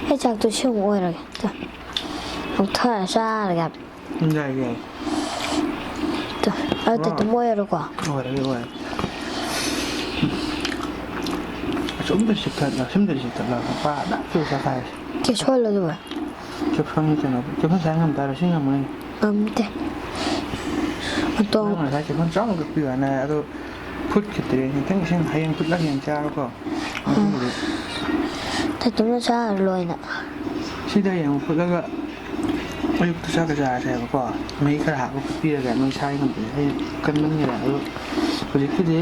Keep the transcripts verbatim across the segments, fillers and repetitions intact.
ꯑꯩ ꯆꯥꯛꯇꯣ ꯁꯤ ꯑꯃꯨꯛ ꯑꯣꯏꯔꯒꯦ꯫ ꯇꯣ꯫ ꯑꯃꯨꯛ ꯊꯣꯡꯉ ꯆꯥꯔꯒꯦ꯫ ꯌꯥꯏ, ꯌꯥꯏ꯫ ꯇꯣ꯫ ꯑꯗꯨ ꯑꯥ꯫ ꯇꯨꯝ ꯑꯣꯏꯔꯣꯀꯣ꯫ ꯑꯣꯏꯔꯒꯦ, ꯑꯣꯏꯔꯒꯦ꯫ ꯑꯁꯣꯝꯗ ꯆꯤꯛꯊꯠꯂ, ꯁꯣꯝꯗ ꯆꯤꯛꯊꯠꯂꯒ ꯄꯥꯗ ꯆꯨ ꯆꯈꯥꯏꯔꯦ꯫ ꯀꯦꯁꯣꯜꯂꯣ ꯑꯗꯨꯒ꯫ ꯆꯦꯐꯣꯟꯒꯤ ꯀꯩꯅꯣ, ꯆꯦꯐꯣꯟ ꯁꯥꯏ ꯉꯝ ꯇꯥꯔꯦ, ꯁꯤ ꯉꯝꯃꯣꯏꯅꯦ꯫ ꯉꯝꯗꯦ꯫ ꯃꯇꯣꯡ꯫ ꯅꯪ ꯉꯁꯥꯏ ꯆꯦꯐꯣꯟ ꯆꯥꯎꯅ ꯀꯛꯄꯤꯌꯨ ꯍꯥꯏꯅ ꯍꯥꯏ, ꯑꯗꯣ ꯐꯨꯠꯈꯤꯗ꯭ꯔꯦ꯫ ꯃꯊꯪ ꯏꯁꯤꯡ ꯍꯌꯦꯡ ꯐꯨꯠꯂꯒ ꯌꯦꯡ ꯆꯥꯔꯣꯀꯣ꯫ ꯎꯝ꯫ ꯃꯊꯪꯗꯗꯤ꯫ ꯇꯨꯝꯅ ꯆꯥꯔ ꯂꯣꯏꯅ꯫ ꯁꯤꯗ ꯍꯌꯦꯡ ꯐꯨꯠꯂꯒ ꯑꯌꯨꯛꯇ ꯆꯥꯛꯀ ꯆꯥꯔꯁꯦ ꯍꯥꯏꯕꯀꯣ꯫ ꯃꯍꯤ ꯈꯔ ꯍꯥꯞꯄ ꯐꯨꯠꯄꯤꯔꯒ ꯅꯣꯏ ꯁꯥꯏ ꯉꯝꯗ꯭ꯔꯦ꯫ ꯑꯩ ꯀꯟꯃꯟꯈ꯭ꯔꯦ꯫ ꯑꯗꯣ ꯍꯧꯖꯤꯛꯀꯤꯗꯤ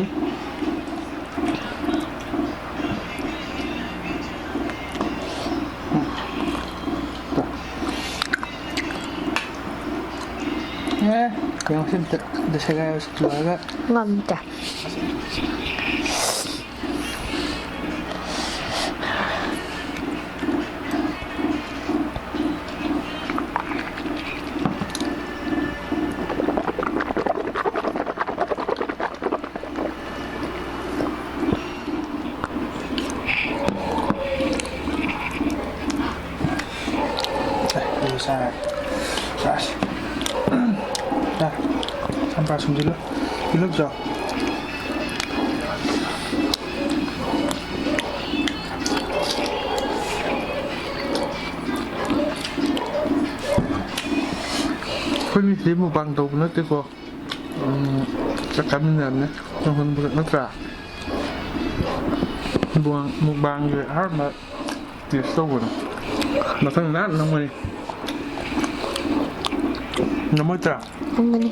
ꯑꯦ, ꯌꯦꯡꯉꯨꯁꯤ ꯑꯝꯇ, ꯑꯝꯇ ꯁꯦꯒꯥꯏꯕꯁꯤ ꯂꯣꯏꯔꯒ꯫ ꯉꯝꯗꯦ꯫ ꯑꯦ, ꯑꯗꯨ ꯆꯥꯔꯒꯦ꯫ ꯆꯥꯔꯁꯤ꯫ ꯆꯥ꯫ ꯁꯝꯄ꯭ꯔꯥ ꯁꯨꯝꯖꯤꯜꯂꯨ꯫ ꯏꯂꯨꯞ ꯆꯥꯎ꯫ ꯑꯩꯈꯣꯏ ꯃꯤꯁꯤꯗꯤ mukbang ꯇꯧꯕ ꯅꯠꯇꯦꯀꯣ꯫ ꯎꯝ, ꯆꯥꯛ ꯆꯥꯃꯤꯟꯅꯔꯝꯅꯦ꯫ ꯅꯠꯇ꯭ꯔꯥ? Mukbang, mukbangꯒꯤ ꯑꯍꯥꯟꯕ test ꯇꯧꯕꯅꯦ꯫ ꯃꯊꯪ ꯅꯥꯟꯅ ꯅꯝꯒꯅꯤ꯫ ꯅꯝꯃꯣꯏꯗ꯭ꯔꯥ? ꯅꯝꯒꯅꯤ꯫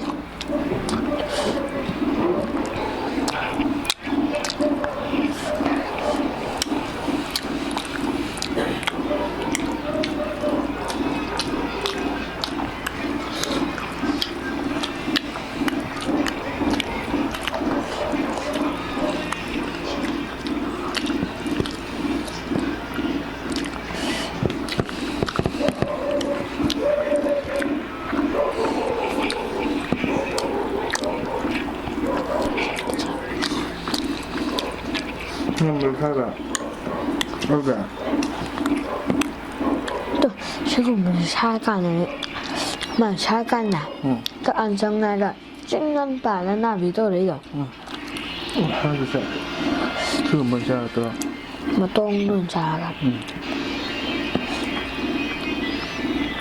ꯅꯪ ꯂꯣꯏ ꯈꯥꯏꯔꯣ? ꯑꯗꯨꯗ? ꯇꯨ, ꯁꯤꯒꯨꯝꯕꯁꯦ ꯁꯥꯔꯀꯥꯟꯗꯅꯦ, ꯃꯥ ꯁꯥꯔꯀꯥꯟꯗ ꯎꯝ꯫ ꯀꯛꯑ ꯆꯪꯉꯒ ꯆꯤꯡ ꯑꯃ ꯄꯥꯜꯂ ꯅꯥꯕꯤ ꯇꯧꯔꯛꯏꯗꯣ꯫ ꯎꯝ꯫ ꯑꯣ, ꯁꯥꯔꯁꯨ ꯆꯥꯏ꯫ ꯁꯤꯒꯨꯝꯕ ꯆꯥꯔꯛꯇ꯭ꯔꯣ? ꯃꯇꯣꯡꯗꯣ ꯑꯣꯏꯅ ꯆꯥꯔꯒ꯫ ꯎꯝ꯫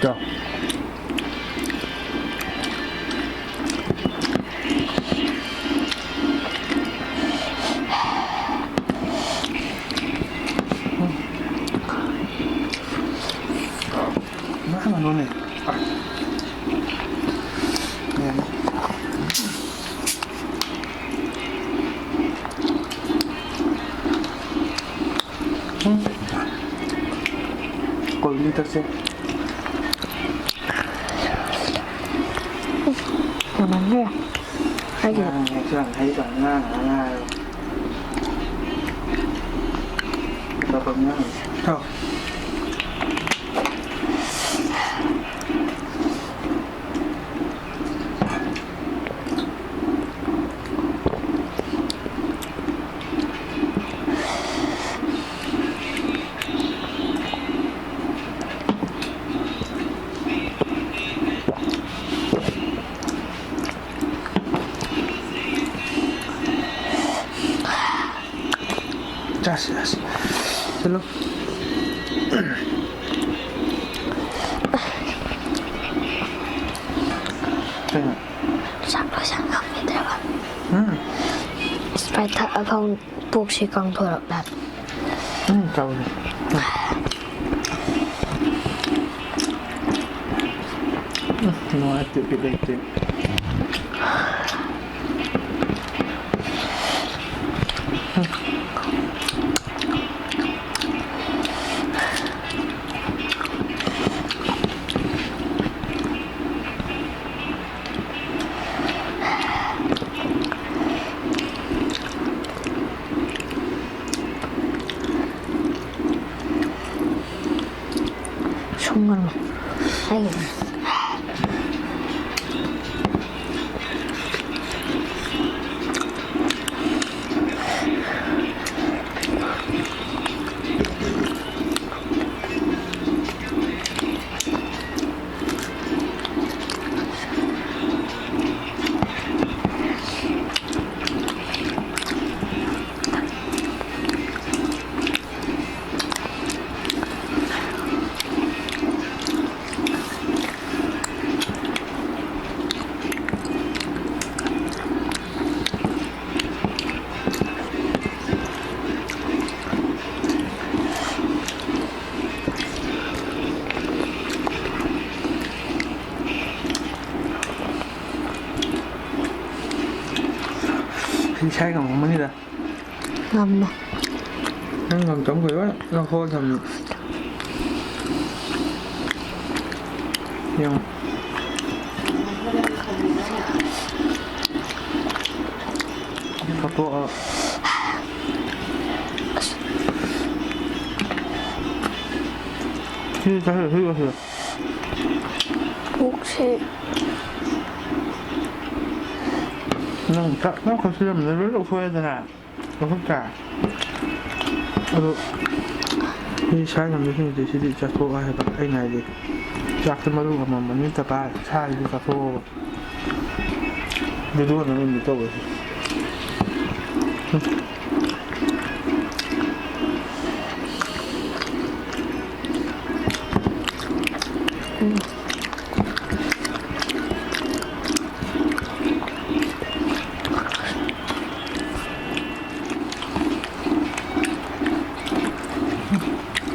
ꯆꯥꯎ꯫ ꯀꯃꯥꯏꯅꯅꯣꯅꯦ? ꯑ꯫ ꯌꯥꯅꯤ꯫ ꯎꯝ꯫ ꯀꯣꯜ ꯂꯤꯇꯔꯁꯦ꯫ ꯌꯥꯝꯃꯟꯈ꯭ꯔꯦ꯫ ꯑꯩꯒꯤꯗꯣ꯫ ꯉꯥꯡꯉꯦ, ꯉꯥꯡꯉꯦ, ꯍꯩ ꯆꯥꯡ ꯉꯥꯡ ꯉꯥꯡ ꯉꯥꯡꯉꯦ꯫ ꯑꯇꯣꯞꯄ ꯉꯥꯡꯉꯦ꯫ ꯆꯥꯎ꯫ ꯆꯥꯁꯤ, ꯆꯥꯁꯤ꯫ ꯆꯠꯂꯣ꯫ ꯀꯩꯅꯣ? ꯆꯥꯛ ꯂꯣꯏꯁꯟ ꯉꯝꯈꯤꯗ꯭ꯔꯕ? ꯎꯝ꯫ Sprite ꯊꯛꯑ ꯐꯥꯎ ꯄꯨꯛꯁꯤ ꯀꯪꯊꯣꯔꯛꯂꯦ꯫ ꯎꯝ, ꯇꯧꯔꯦ꯫ ꯎꯝ, ꯅꯨꯡꯉꯥꯏꯇꯦ, ꯕꯤꯠ ꯂꯩꯇꯦ꯫ ꯁꯨꯡꯉꯔꯣꯏ꯫ ꯑꯩ ꯍꯥꯏ ꯉꯝꯃꯝꯃꯅꯤꯗ꯫ ꯉꯝꯃꯣ꯫ ꯅꯪ ꯉꯝꯇꯝꯈꯣꯏ ꯂꯣꯏ ꯂꯧꯊꯣꯛꯑ ꯊꯝꯃꯤ꯫ ꯌꯦꯡꯉꯣ꯫ ꯐꯣꯇꯣ, ꯑ, ꯁꯤ ꯆꯥꯁꯤꯜꯂꯣ, ꯁꯤ ꯆꯥꯁꯤꯜꯂꯣ꯫ ꯄꯨꯛꯁꯦ꯫ ꯅꯪ ꯆꯥꯛ ꯃꯌꯥꯝ ꯈꯛꯁꯤꯜꯂꯝꯕꯗꯣ ꯂꯣꯏ ꯂꯧꯊꯣꯛꯑꯦꯗꯅ꯫ ꯂꯧꯊꯣꯛꯇ꯭ꯔꯥ? ꯑꯗꯣ ꯁꯤ ꯁꯥꯏ ꯉꯝꯗꯕꯁꯤꯡꯁꯦ ꯁꯤꯗꯤ ꯆꯥꯊꯣꯛꯑꯣ ꯍꯥꯏꯕ ꯑꯩꯅ ꯍꯥꯏꯗꯤ꯫ ꯆꯥꯛꯁꯦ ꯃꯔꯨ ꯑꯃꯃꯝ ꯑꯅꯤ ꯇꯄꯥꯏ ꯁꯥꯁꯤꯗꯤ ꯆꯥꯊꯣꯛꯑꯣꯕ꯫ ꯚꯤꯗꯤꯑꯣ ꯅꯝꯃꯤꯟꯅ ꯇꯧꯕꯁꯦ꯫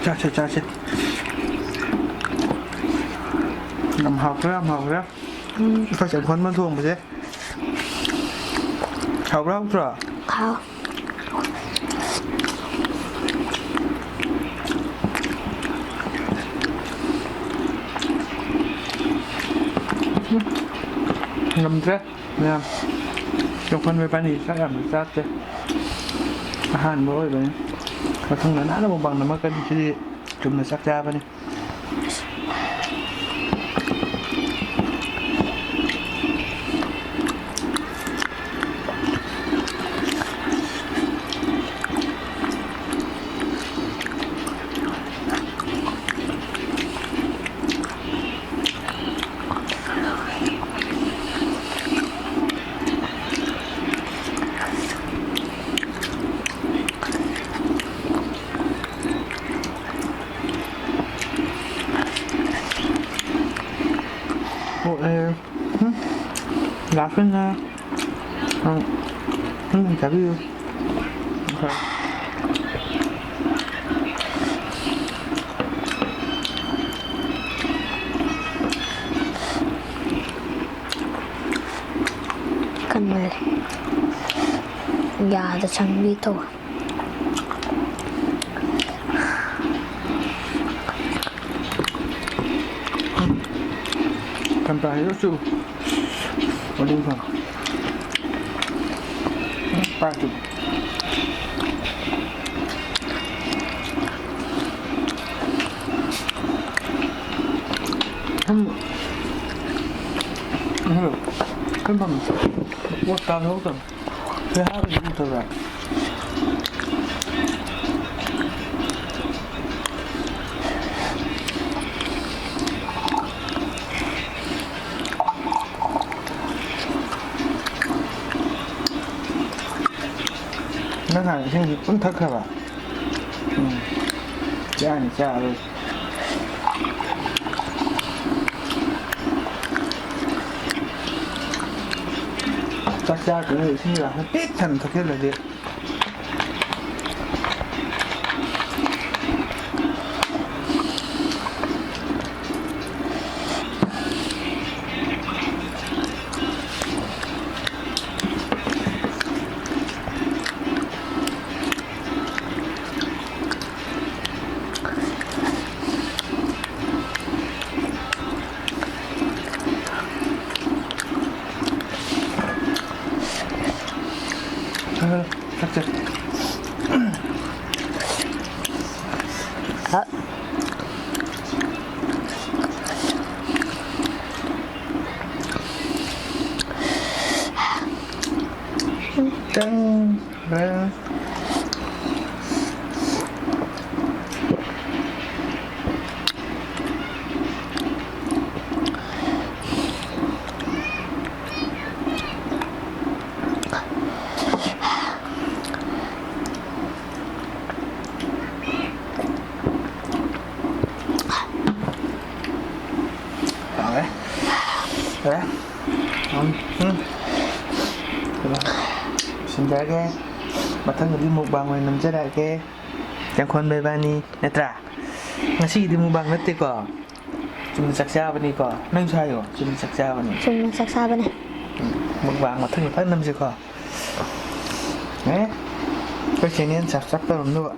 ꯆꯥꯁꯦ, ꯆꯥꯁꯦ꯫ ꯌꯥꯝ ꯍꯥꯎꯈ꯭ꯔꯦ, ꯌꯥꯝ ꯍꯥꯎꯈ꯭ꯔꯦ꯫ ꯎꯝ꯫ ꯑꯩꯈꯣꯏ ꯆꯦ ꯈꯣꯟꯃ ꯊꯣꯡꯕꯁꯦ꯫ ꯍꯥꯎꯕ꯭ꯔꯥ, ꯍꯥꯎꯇ꯭ꯔꯣ? ꯍꯥꯎ꯫ ꯉꯝꯗ꯭ꯔꯦ ꯃꯌꯥꯝ꯫ ꯆꯦ ꯈꯣꯟꯃ ꯏꯕꯥꯅꯤ ꯆꯥꯛ ꯌꯥꯝꯅ ꯆꯥꯗꯦ꯫ ꯑꯍꯥꯟꯕ ꯑꯣꯏꯕꯅꯤ꯫ ꯃꯊꯪꯗ ꯅꯥꯟꯅ ꯃꯨꯛꯕꯥꯡ ꯅꯝꯃꯛꯀꯅꯤ꯫ ꯁꯤꯗꯤ ꯆꯨꯝꯅ ꯆꯥꯛ ꯆꯥꯕꯅꯤ꯫ ꯑꯣ, ꯑꯦ, ꯎꯝ, ꯂꯥꯁ ꯑꯣꯏꯅ, ꯎꯝ, ꯎꯝ, ꯆꯥꯕꯤꯌꯨ꯫ ꯍꯣꯏ꯫ ꯀꯟꯃꯜꯂꯦ꯫ ꯌꯥꯗ ꯆꯪꯕꯤ ꯇꯧꯋꯦ꯫ ꯀꯟꯇ꯭ꯔꯥ ꯍꯦꯔꯣꯁꯨ ꯃꯅꯤꯡ ꯐꯪ꯫ ꯄꯥꯏꯁꯨ꯫ ꯁꯨꯝ, ꯁꯨꯝ ꯐꯝ꯫ ꯄꯣꯠ ꯇꯥꯊꯣꯛꯇꯕ꯫ ꯁꯤ ꯍꯥꯞꯄꯁꯤ ꯎꯗꯕ꯭ꯔꯥ? ꯅꯪ ꯍꯥꯟꯅ ꯏꯁꯤꯡꯁꯤ ꯄꯨꯟ ꯊꯛꯈ꯭ꯔꯕ? ꯎꯝ꯫ ꯆꯥꯅꯤ, ꯆꯥꯔꯣꯏ꯫ ꯆꯥꯛ ꯆꯥꯗ꯭ꯔꯤꯉꯩ ꯏꯁꯤꯡ ꯒꯤꯂꯥꯁ ꯄꯤꯛ ꯊꯟꯅ ꯊꯛꯆꯜꯂꯗꯤ꯫ ꯊꯛꯁꯦ꯫ ꯇꯪ꯫ ꯌꯥꯔꯦ꯫ ꯌꯥꯔꯦ꯫ ꯎꯝ, ꯎꯝ꯫ ꯂꯣꯏꯁꯤꯟꯖꯔꯒꯦ꯫ ꯃꯊꯪꯗꯗꯤ mukbang ꯑꯣꯏꯅ ꯅꯝꯖꯔꯛꯑꯒꯦ꯫ ꯌꯥꯡꯈꯣꯟꯕ ꯏꯕꯥꯅꯤ ꯅꯠꯇ꯭ꯔꯥ? ꯉꯁꯤꯒꯤꯗꯤ mukbang ꯅꯠꯇꯦꯀꯣ꯫ ꯆꯨꯝꯅ ꯆꯥꯛ ꯆꯥꯕꯅꯤꯀꯣ꯫ ꯅꯪꯁꯨ ꯍꯥꯏꯌꯣ, ꯆꯨꯝꯅ ꯆꯥꯛ ꯆꯥꯕꯅꯤ꯫ ꯆꯨꯝꯅ ꯆꯥꯛ ꯆꯥꯕꯅꯦ꯫ ꯎꯝ, mukbang ꯃꯊꯪꯒꯤ ꯐꯖꯅ ꯅꯝꯁꯤꯀꯣ꯫ ꯑꯦ, ꯑꯩꯈꯣꯏ channel subscribe ꯇꯧꯔꯝꯗꯕ꯫